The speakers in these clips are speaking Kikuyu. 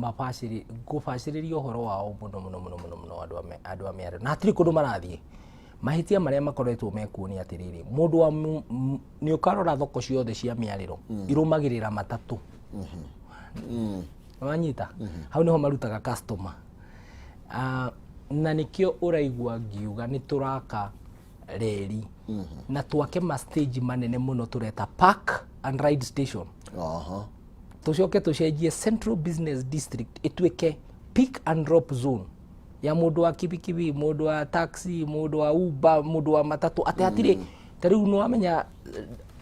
Ngũbacĩrĩria ũhoro wao mũno mũno mũno mũno mũno, andũ a mĩarĩro, na hatirĩ kũndũ marathiĩ. Mahĩtia marĩa makoretwo mekuo nĩ atĩrĩrĩ, mũndũ wa nĩ ũkarora thoko ciothe cia mĩarĩro irũmagĩrĩra matatũ. Wanyita hau nĩho marutaga customer. Ah, na nĩkĩo ũraigua ngiuga nĩ tũraka reri na twake ma stage manene mũno tũreta park and ride station. Tũcoke tũcenjie Central Business District ĩtuĩke pick and drop zone ya mũndũ wa kibikibi, mũndũ wa taxi, mũndũ wa Uber, mũndũ wa matatũ, atĩ hatirĩ ta rĩu nĩ wamenya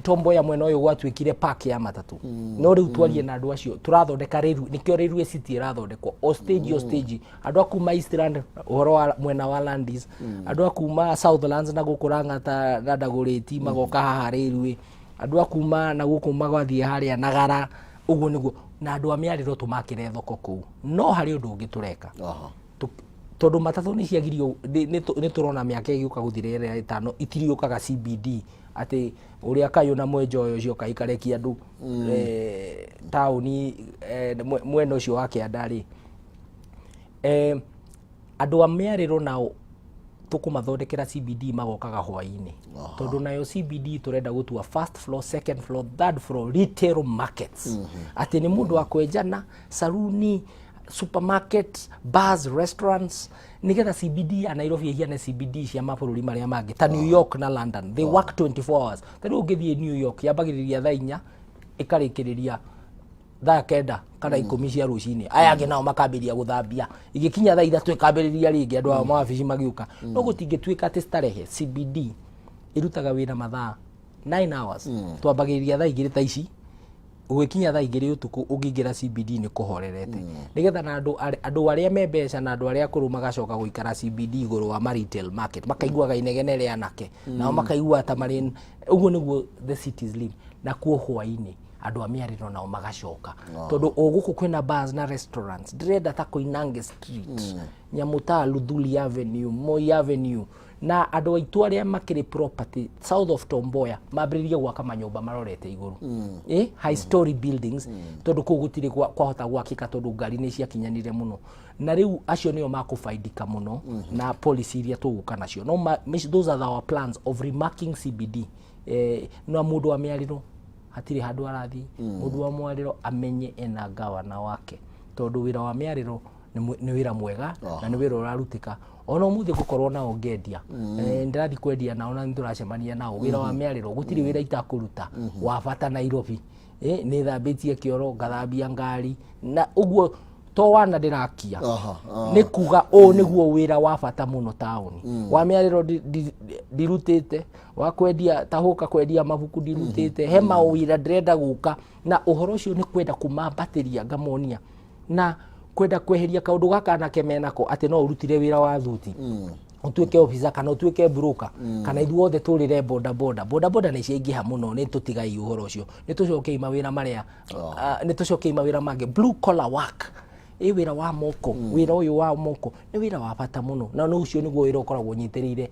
Tom Mboya mwena ũyũ gwatuĩkire park ya matatũ. No rĩu twarie na andũ acio tũrathondeka rĩru, nĩkĩo Railway City ĩrathondekwo o stage o stage. Andũ a kuma Eastland, ũhoro wa mwena wa Landis, andũ a kuma Southlands na gũkũ Lang'ata na Ndagũrĩti magoka haha Railway, andũ a kuma na gũkũ magathiĩ harĩa Nagara. Ũguo nĩguo na andũ a mĩarĩro tũmakĩre thoko kũu. No harĩ ũndũ ũngĩ tũreka. Tondũ matatũ nĩ ciagirio, nĩ tũrona mĩaka ĩgĩũka gũthira ĩrĩa 5 itiriũkaga CBD, atĩ ũrĩa kayũ na mwenjoyo cioka ikarekia andũ taũni mwena ũcio wa kĩanda rĩ, andũ a mĩarĩro nao tũkũmathondekera CBD magokaga hwaĩ-inĩ, tondũ nayo CBD tũrenda gũtua first floor, second floor, third floor retail markets, atĩ nĩ mũndũ wa kwenjana, saruni, supermarket, bars, restaurants, nigetha CBD ya Nairobi ĩhiane CBD cia mabũrũri marĩa mangĩ ta New York na London. They work 24 hours. Ta rĩu ũngĩthiĩ New York, yambagĩrĩria thaa 4 ĩkarĩkĩrĩria thaa 9 kana 10 cia rũcinĩ. Aya angĩ nao makambĩrĩria gũthambia, igĩkinya thaa 3 ĩkambĩrĩria rĩngĩ, andũ ao mawabici magĩũka. No gũtingĩtuĩka atĩ starehe CBD ĩrutaga wĩra mathaa 9 hours. Twambagĩrĩria thaa 2 ta ici, ũgĩkinya thaa 2 ũtukũ ũngĩingĩra CBD nĩ kũhorerete, nĩgetha na andũ arĩa me mbeca na andũ arĩa akũrũ magacoka gũikara CBD igũrũ wa ma retail market, makaiguaga inegene rĩa anake nao makaigua ta marĩ ũguo nĩguo the cities live. Na kuo hwaĩ-inĩ andũ a mĩarĩro nao magacoka, tondũ o gũkũ kwĩna bars na restaurants. Ndĩrenda ta Koinange Street, nyamũ ta Luthuli Avenue, Moi Avenue, na andũ aitũ arĩa makĩrĩ property south of Tom Mboya mambĩrĩrie gwaka manyũmba marorete igũrũ, high story buildings, tondũ kũu gũtirĩ kwahota gwakĩka tondũ ngari nĩ ciakinyanire mũno. Na rĩu acio nĩo makũbaidika mũno na policy iria tũgũka nacio. No those are our plans of remarking CBD. Na mũndũ wa mĩarĩro hatirĩ handũ arathiĩ. Mũndũ wa mwarĩro amenye ena gavana wake, tondũ wĩra wa mĩarĩro nĩ wĩra mwega na nĩ wĩra ũrarutĩka. Ona ũmũthĩ ngũkorwo nao ngendia, ndĩrathiĩ kwendia nao na nĩtũracemania nao. Wĩra wa mĩarĩro gũtirĩ wĩra itakũruta wa bata Nairobi. Nĩ thambĩtie kĩoro, ngathambia ngari, na ũguo to wana ndĩrakia. Nĩ kuga ũũ nĩguo wĩra wa bata mũno taũni wa mĩarĩro ndirutĩte, wa kwendia ta hũka, kwendia mabuku ndirutĩte. He mawĩra ndĩrenda gũka na ũhoro ũcio nĩ kwenda kũmambatĩria, ngamonia na kwenda kweheria kaũndũ gaka anake menako atĩ no ũrutire wĩra wa thuti ũtuĩke officer kana ũtuĩke broker kana ithuothe tũrĩre boda boda. Boda boda nĩ ciaingĩha mũno, nĩ tũtigai ũhoro ũcio, nĩ tũcokei mawĩra marĩa nĩ tũcokei mawĩra mangĩ, blue collar work, ĩ wĩra wa moko. Wĩra ũyũ wa moko nĩ wĩra wa bata mũno, na nĩ ũcio nĩguo wĩra ũkoragwo ũnyitĩrĩire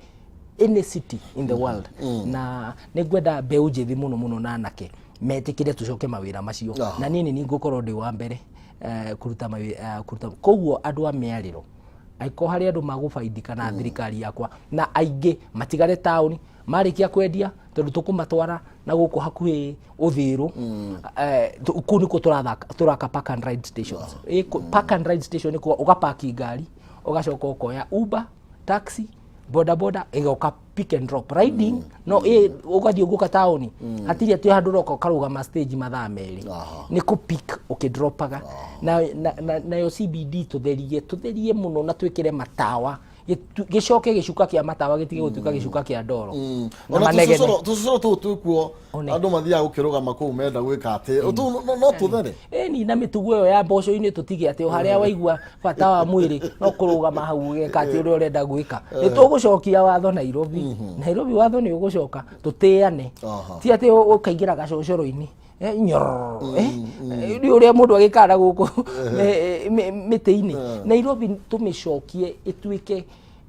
any city in the world. Na nĩ ngwenda mbeũ njĩthĩ mũno mũno na anake metĩkĩre tũcoke mawĩra macio. Na niĩ nĩ ngũkorwo ndĩ wa mbere kũruta kũruta. Koguo andũ a mĩarĩro, angĩkorwo harĩ andũ magũbaidika na thirikari yakwa, na aingĩ matigare taũni marĩkia kwendia, tondũ tũkũmatwara na gũkũ hakuhĩ ũthĩrũ. Kũu nĩkuo tũraka park and ride stations. Park and ride station nĩ kuo ũgapaki ngari, ũgacoka ũkoya Uber, taxi, boda boda, ĩgoka pick and drop riding. No ũgathiĩ ũgũka taũni, hatirĩ atĩ handũ ũroka ũkarũgama stage mathaa 2. Nĩ kũ pick ũkĩdropaga. Na nayo CBD tũtherie, tũtherie mũno na twĩkĩre matawa, gĩcoke gĩcuka kĩa matawa gĩtige gũtuĩka gĩcuka kĩa ndoro na Ona manegene. Tũcũcũrũ tũu twĩkuo. One. Andũ mathiaga gũkĩrũgama kũu menda gwĩka atĩ tũu no tũthere. Ĩni na mĩtugo ĩyo ya mboco-inĩ tũtige, atĩ o harĩa waigua bata wa mwĩrĩ no kũrũgama hau ũgeka atĩ ũrĩa ũrenda gwĩka. Nĩ tũgũcokia watho Nairobi. Nairobi watho nĩ ũgũcoka, tũtĩane. Ti atĩ ũkaingĩra gacocoro-inĩ, nyororo, nĩ ũrĩa mũndũ agĩkara gũkũ mĩtĩ-inĩ. Nairobi tũmĩcokie ĩtuĩke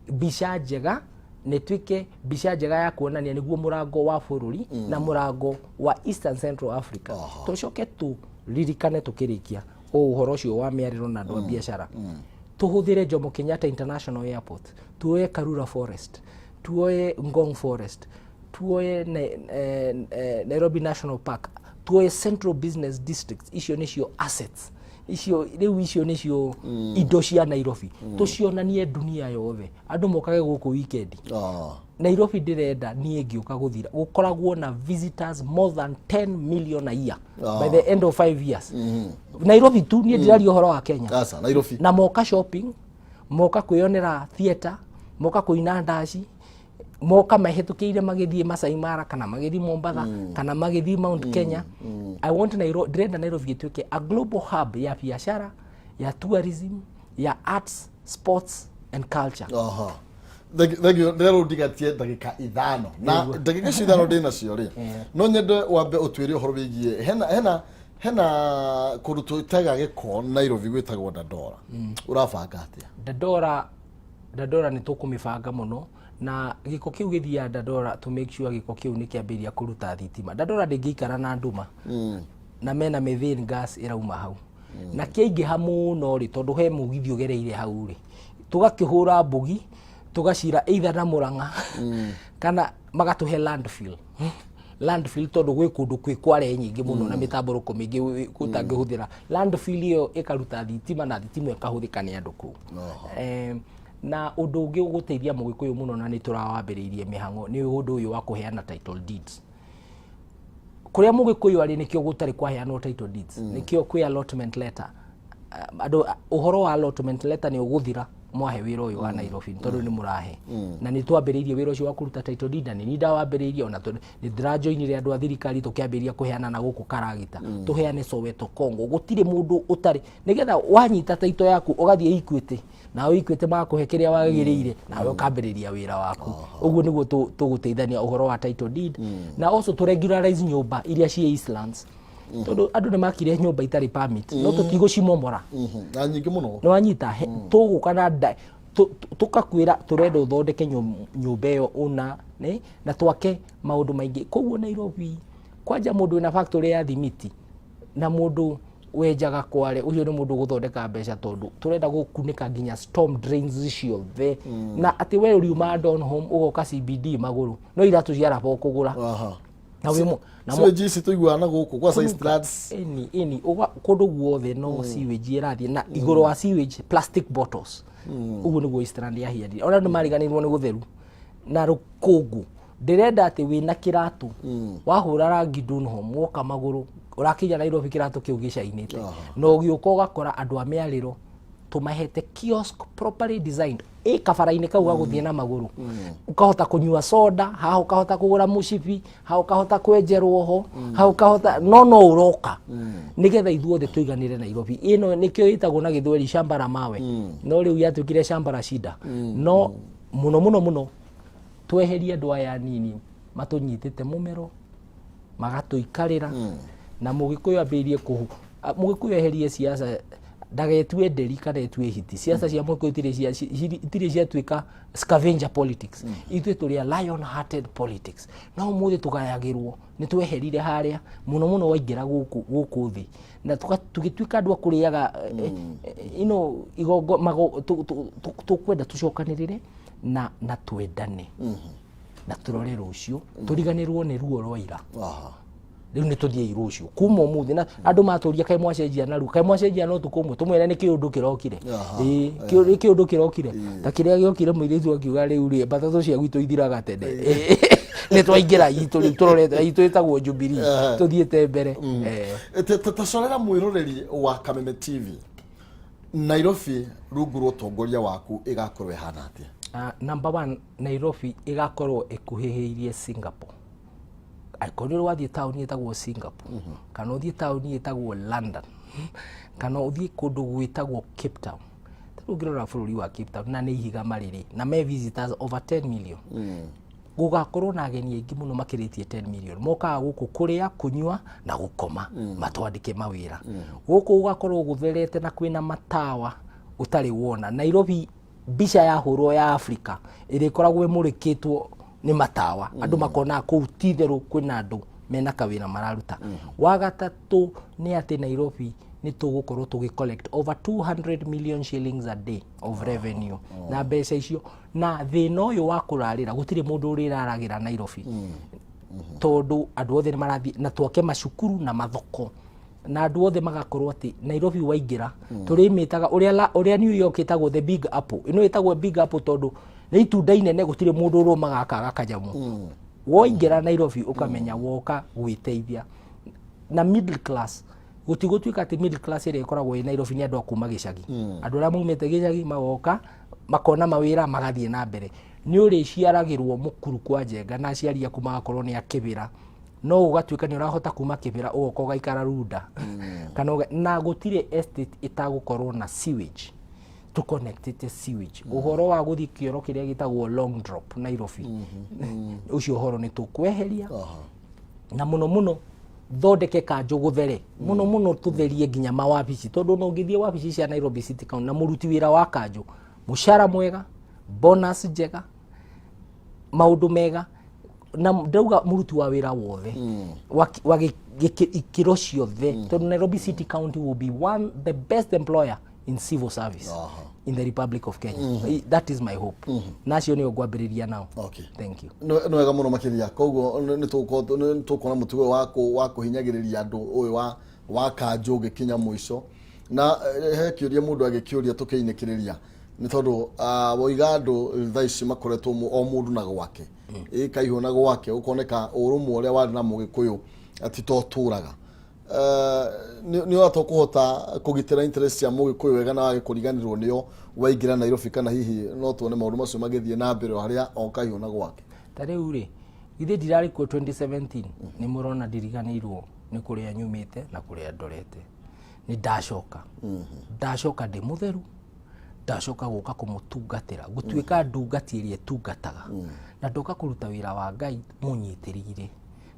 mbica njega, na ĩtuĩke mbica njega ya kuonania nĩguo mũrango wa bũrũri na mũrango wa Eastern Central Africa. Tũcoke tũririkane tũkĩrĩkia O ũhoro ũcio wa mĩarĩro na andũ a biacara, tũhũthĩre Jomo Kenyatta International Airport, tuoye Karura Forest, tuoye Ngong Forest, tuoye Nairobi National Park, tuoye Central Business District. Icio nĩcio assets icio rĩu, icio nĩcio indo cia Nairobi, tũcionanie dunia yothe, andũ mokage gũkũ weekend. Nairobi ndĩrenda niĩ ngĩũka gũthira gũkoragwo na visitors more than 10 million a year by the end of 5 years. Nairobi tu, niĩ ndĩraria ũhoro wa Kenya. Aca, Nairobi. Na moka shopping, moka kwĩyonera theatre, moka kũina ndaci, moka mahĩtũkĩire magĩthiĩ Masai Mara kana magĩthiĩ Mombatha kana magĩthiĩ Mount Kenya. I want Nairobi, ndĩrenda Nairobi ĩtuĩke a global hub ya biacara, ya tourism, ya arts, sports and culture. Aha. Thank you. Ndĩrerwo ndigatie ndagĩka 5, na ndagĩka icio 5 ndĩ nacio rĩ, no nyende wambe ũtwĩre ũhoro wĩgiĩ hena kũndũ twĩtaga gĩko Nairobi gwĩtagwo Dandora. Ũrabanga atĩa? Dandora, Dandora nĩ tũkũmĩbanga mũno na gĩko kĩu gĩthiaga Dandora, to make sure gĩko kĩu nĩ kĩambĩrĩria kũruta thitima. Dandora ndĩngĩikara na nduma na mena methane gas ĩrauma hau na kĩaingĩha mũno rĩ, tondũ he mũgithi ũgereire hau rĩ, tũgakĩhũra mbugi tũgacira either na Mũrang'a kana magatũhe landfill, landfill, tondũ gwĩ kũndũ kwĩ kware nyingĩ mũno na mĩtambũrũko mĩingĩ ũtangĩhũthĩra landfill ĩyo ĩkaruta thitima na thitima ĩkahũthĩka nĩ andũ kũu. Na ũndũ ũngĩ ũgũteithia mũgĩkũyũ mũno na nĩ tũrawambĩrĩirie mĩhang'o nĩ ũndũ ũyũ wa kũheana title deeds kũrĩa mũgĩkũyũ arĩ. Nĩkĩo gũtarĩ kwaheanwo title deeds, nĩkĩo kwĩ allotment letter. Andũ ũhoro wa allotment letter nĩ ũgũthira mwahe wĩra ũyũ wa Nairobi, tondũ nĩ mũrahe na nĩ twambĩrĩirie wĩra ũcio wa kũruta title deed na nĩ niĩ ndawambĩrĩirie, ona tondũ nĩ ndĩrajoinire andũ a thirikari tũkĩambĩrĩria kũheana na gũkũ Karagita, tũheane Soweto, Congo, gũtirĩ mũndũ ũtarĩ, nĩgetha wanyita title yaku ũgathiĩ Equity, nawe Equity magakũhe kĩrĩa wagĩrĩire, nawe ũkambĩrĩria wĩra waku. Ũguo nĩguo tũgũteithania ũhoro wa title deed na also to regularize nyũmba iria ciĩ Eastlands, tondũ andũ nĩ makire nyũmba itarĩ permit, no tũtigũcimomora. Na nyingĩ mũno. Nĩ wanyita? Tũgũka na tũkakwĩra tũrenda ũthondeke nyũmba ĩyo ũna nĩ na twake maũndũ maingĩ. Koguo Nairobi kwanja mũndũ wĩna factory ya thimiti na mũndũ wenjaga kware, ũcio nĩ mũndũ ũgũthondeka mbeca, tondũ tũrenda gũkunĩka nginya storm drains ciothe na atĩ we ũriuma Donholm ũgoka CBD magũrũ no iratũ cia raba ũkũgũra. Na wĩ na Sewage ici tũiguaga na gũkũ kwa Eastlands. Ĩni kũndũ guothe no sewage ĩrathiĩ na igũrũ wa sewage plastic bottles. Ũguo nĩguo Eastland yahianire, ona andũ mariganĩrwo nĩ gũtheru na rũkũngũ. Ndĩrenda atĩ wĩna kĩratũ wahũra rangi Donholm, woka magũrũ ũrakinya Nairobi kĩratũ kĩu gĩcainĩte, na ũgĩũka ũgakora andũ a mĩarĩro tũmahete kiosk properly designed ĩ kabara-inĩ kau ga gũthiĩ na magũrũ, ũkahota kũnyua soda haha, ũkahota kũgũra mũcibi haha, ũkahota kwenjerwo ho haha, ũkahota no ũroka, nĩgetha ithuothe tũiganĩre Nairobi ĩno. Nĩkĩo ĩtagwo na gĩthweri shamba la mawe, no rĩu yatuĩkire shamba la shida. No mũno mũno mũno tweherie andũ aya anini matũnyitĩte mũmero magatũikarĩra na mũgĩkũyũ ambĩrĩrie kũhu mũgĩkũyũ eherie siasa, ndagetue nderi kana etue hiti. Siasa cia mũgĩkũyũ itirĩ ciatuĩka scavenger politics. Ithuĩ tũrĩ a lion hearted politics, no ũmũthĩ tũgayagĩrwo nĩ tweherire harĩa mũno mũno waingĩra gũkũ thĩ na tũgĩtuĩka andũ a kũrĩaga igongo mago tũkwenda tũcokanĩrĩre na twendane na tũrore rũciũ, tũriganĩrwo nĩ ruo rwa ira. Rĩu nĩ tũthiĩi rũciũ kuma ũmũthĩ na andũ matũria, kaĩ mwacenjia narua, kaĩ mwacenjia no tukũ ũmwe, tũmwĩre nĩ kĩũndũ kĩrokire. Ĩĩ, nĩ kĩũndũ kĩrokire ta kĩrĩa gĩokire mũirĩtu akiuga rĩu rĩ mbatatũ cia gwitũ ithiraga tene. Ĩĩ, nĩ twaingĩra itũ rĩu tũrorete itũ ĩtagwo Jubilee, tũthiĩte mbere. Tacorera mwĩroreri wa Kameme TV, Nairobi rungu rwa ũtongoria waku ĩgakorwo ĩhana atĩa? Number one, Nairobi ĩgakorwo ĩkuhĩhĩirie Singapore. Angĩkorwo nĩ wathiĩ taũni ĩtagwo Singapore kana ũthiĩ taũni ĩtagwo London kana ũthiĩ kũndũ gwĩtagwo Cape Town, tarĩu ũngĩrora bũrũri wa Cape Town na nĩ ihiga marĩrĩ na me visitors over 10 million, gũgakorwo na ageni aingĩ mũno makĩrĩtie 10 million mokaga gũkũ kũrĩa, kũnyua na gũkoma, matwandĩke mawĩra gũkũ. Gũgakorwo gũtherete na kwĩna matawa ũtarĩ wona. Nairobi mbica yahũrwo ya Africa ĩrĩkoragwo ĩmũrĩkĩtwo nĩ matawa, andũ makonaga kũu ti itherũ kwĩna andũ mena kawĩra mararuta. Wa gatatũ nĩ atĩ Nairobi Nĩ tũgũkorwo tũgĩ collect over 200 million shillings a day of revenue na mbeca icio na thĩna ũyũ wa kũrarĩra, gũtirĩ mũndũ ũrĩraragĩra Nairobi, tondũ andũ othe nĩ marathiĩ na twake macukuru na mathoko na andũ othe magakorwo atĩ Nairobi waingĩra tũrĩmĩtaga ũrĩa ũrĩa New York ĩtagwo the Big Apple. Ĩno ĩtagwo Big Apple tondũ nĩ itunda inene, gũtirĩ mũndũ ũrũmaga akaga kanyamũ. Woingĩra Nairobi ũkamenya woka gwĩteithia na middle class. Gũtigũtuĩka atĩ middle class ĩrĩa ĩkoragwo ĩ Nairobi nĩ andũ a kuma gĩcagi. Andũ arĩa maumĩte gĩcagi magoka makona mawĩra, magathiĩ na mbere. Nĩ ũrĩciaragĩrwo mũkuru kwa Njenga na aciari aku magakorwo nĩ a Kĩbĩra, no ũgatuĩka nĩ ũrahota kuma Kĩbĩra ũgoka ũgaikara Runda kana na gũtirĩ estate ĩtagũkorwo na sewage, tũconnectĩte sewage. Ũhoro wa gũthiĩ kĩoro kĩrĩa gĩtagwo long drop Nairobi, ũcio ũhoro nĩ tũkweheria. Na mũno mũno thondeke kanjũ gũthere mũno mũno, tũtherie nginya mawabici, tondũ no ũngĩthiĩ wabici cia Nairobi City County na mũruti wĩra wa kanjũ, mũcara mwega, bonus njega, maũndũ mega, na ndauga mũruti wa wĩra wothe wa ikĩro ciothe, tondũ Nairobi City County will be one the best employer in civil service in the Republic of Kenya. That is my hope, na acio nĩo ngwambĩrĩria nao. Thank you. Nĩ wega mũno makĩria. Koguo nĩ tũkuona mũtugo ũyũ wa kũhinyagĩrĩria andũ ũyũ wa kanjũ ũgĩkinya mũico. Na he kĩũria mũndũ agĩkĩũria tũkĩinĩkĩrĩria, nĩ tondũ woiga andũ thaa ici makoretwo o mũndũ na gwake, ĩ kaihũ na gwake, ũkoneka ũrũmwe ũrĩa warĩ na Mũgĩkũyũ ti to tũraga. Nĩ ũrata ũkũhota kũgitĩra interest cia Mũgĩkũyũ wega na wage kũriganĩrwo nĩo waingĩra Nairobi, kana hihi no tuone maũndũ macio magĩthiĩ na mbere o harĩa o kaihũ na gwake? Ta rĩu rĩ, githĩ ndirarĩ kuo 2017? Nĩ mũrona ndiriganĩirwo nĩ kũrĩa nyumĩte na kũrĩa ndorete. Nĩ ndacoka, ndacoka ndĩ mũtheru, ndacoka gũka kũmũtungatĩra, gũtuĩka ndungati ĩrĩa ĩtungataga, na ndoka kũruta wĩra wa Ngai mũnyitĩrĩire,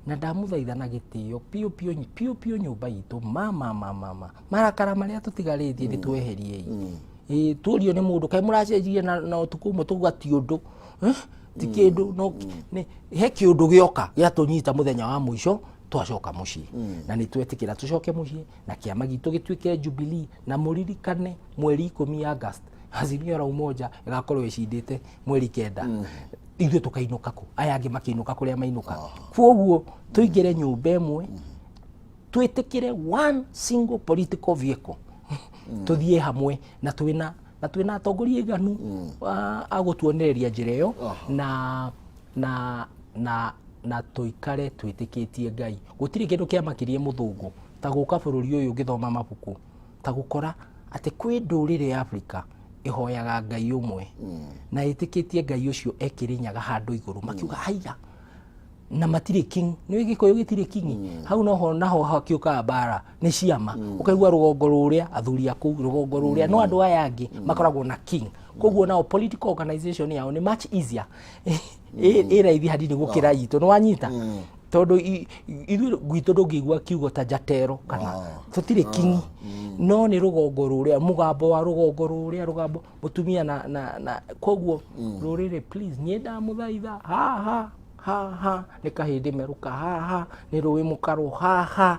na ndamũthaitha na gĩtĩo piũ piũ piũ piũ. Nyũmba itũ mama mama mama, marakara marĩa tũtigarĩtie nĩ tweheriei. Ĩ tuorio nĩ mũndũ, kaĩ mũracenjirie na ũtukũ ũmwe? Tũguga ti ũndũ. Eh? Ti kĩndũ, no nĩ he kĩũndũ gĩoka gĩatũnyita mũthenya wa mũico twacoka mũciĩ, na nĩ twetĩkĩra tũcoke mũciĩ na kĩama gitũ gĩtuĩke Jubilee. Na mũririkane mweri 10 August, Azimio la Umoja ĩgakorwo ĩcindĩte mweri 9. Ithuĩ tũkainũka kũ? Aya angĩ makĩinũka kũrĩa mainũka. Koguo tũingĩre nyũmba ĩmwe, twĩtĩkĩre one single political vehicle, tũthiĩ hamwe na twĩna atongoria aiganu a gũtuonereria njĩra ĩyo, na tũikare twĩtĩkĩtie Ngai. Gũtirĩ kĩndũ kĩamakirie mũthũngũ ta gũka bũrũri ũyũ ũgĩthoma mabuku, ta gũkora atĩ kwĩ ndũrĩrĩ ya Afrika ĩhoyaga Ngai ũmwe na ĩtĩkĩtie Ngai ũcio ekĩrĩnyaga handũ igũrũ, makiuga haiya na matirĩ king. Nĩ Gĩkũyũ gĩtirĩ king hau, noho naho hakiũkaga mbara nĩ ciama. Ũkaigua rũgongo rũrĩa athuri a kũu rũgongo rũrĩa, no andũ aya angĩ makoragwo na king, koguo nao political organization yao nĩ much easier, ĩ raithi hanini gũkĩra itũ. Nĩ wanyita? Tondũ ithuĩ gwitũ ndũngĩigua kiugo ta njatero kana tũtirĩ king, no nĩ rũgongo rũrĩa, mũgambo wa rũgongo rũrĩa, rũgambo mũtumia na koguo rũrĩrĩ, please, niĩ ndamũthaitha, haha haha nĩ kahĩndĩ merũka, haha nĩ rũĩ mũkarũ, haha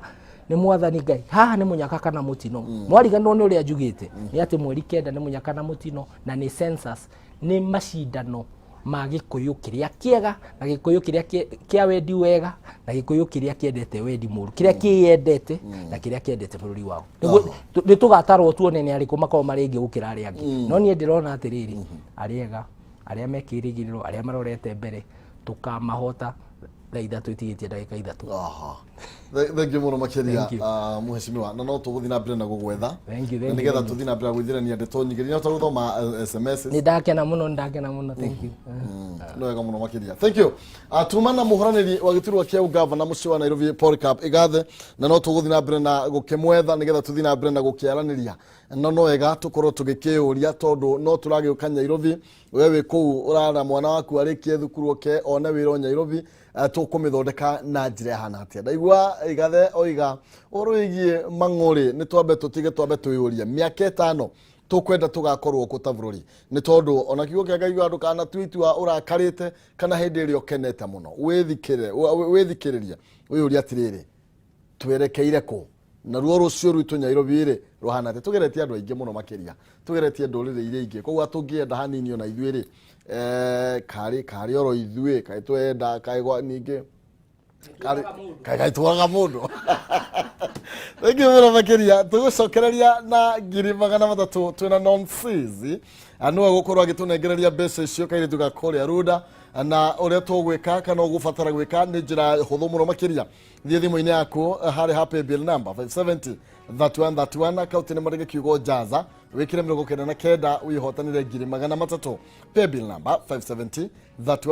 nĩ mwathani Ngai, haha nĩ mũnyaka kana mũtino. Mwariganĩrwo nĩ ũrĩa njugĩte nĩ atĩ mweri 9 nĩ mũnyaka na mũtino, na nĩ census, nĩ macindano ma Gĩkũyũ kĩrĩa kĩega na Gĩkũyũ kĩrĩa kĩa wendi wega na Gĩkũyũ kĩrĩa kĩendete wendi mũru, kĩrĩa kĩyendete na kĩrĩa kĩendete bũrũri wao. Nĩ tũgatarwo tuone nĩ arĩkũ makorwo marĩ aingĩ gũkĩra arĩa angĩ. No niĩ ndĩrona atĩrĩrĩ, arĩa ega, arĩa mekĩrĩgĩrĩro, arĩa marorete mbere, tũkamahota thaa 3 ĩtigĩtie ndagĩka 3. Aha. Thank you mũno makĩria. Thank you. Mheshimiwa, na no tũgũthiĩ na mbere na gũgwetha Thank you, na thank you, nĩgetha thank you. tũthiĩ na mbere na gũithĩrania ndeto nyingĩ nginya tũgũthoma SMS. Nĩ ndakena mũno, nĩ ndakena mũno, thank you. Nĩ wega mũno makĩria, thank you. Tuma na mũhũranĩri wa gĩturwa kĩa ũgavana mũciĩ wa Nairobi, Polycarp Igathe, na no tũgũthiĩ na mbere na gũkĩmwetha nĩgetha tũthiĩ na mbere na gũkĩaranĩria. No wega tũkorwo tũgĩkĩũria, tondũ no tũragĩũka Nairobi, we wĩ kũu ũrara mwana waku arĩkie thukuru oke one wĩra o Nairobi. Tũkũmĩthondeka na njĩra ĩhana atĩa? Ndaigua Igathe oiga ũhoro wĩgiĩ mang'ũrĩ, nĩ twambe tũtige, twambe twĩyũrie mĩaka 5 tũkwenda tũgakorwo kũ ta bũrũri, nĩ tondũ ona kiugo kĩa Ngai ndũkanatue itua ũrakarĩte kana hĩndĩ ĩrĩa ũkenete mũno. Wĩthikĩrĩrie, wĩyũrie atĩrĩrĩ, twerekeire kũ? Naruo rũciũ rwitũ Nyairobi rĩ rũhana atĩa? Tũgeretie andũ aingĩ mũno makĩria, tũgeretie ndũrĩrĩ iria ingĩ, koguo tũngĩenda hanini ona ithuĩ rĩ, karĩ karĩ oro ithuĩ kaĩ twenda kaĩ gwa ningĩ kaĩ kaĩ twaga mũndũ. Thengiũ mũno makĩria. Tũgũcokereria na 300,000. Twĩna Nonsizi, nĩwe gũkorwo agĩtũnengereria mbeca icio, kairĩtu ga kũrĩa Runda. Na ũrĩa tũgwĩka kana ũgũbatara gwĩka nĩ njĩra hũthũ mũno makĩria. Thiĩ thimũ-inĩ yaku harĩ ha paybill number 570 31 31, akaunti nĩ marĩge kiugo jaza, wĩkĩre 99, wĩhotanĩre 300,000. Paybill number 570 31.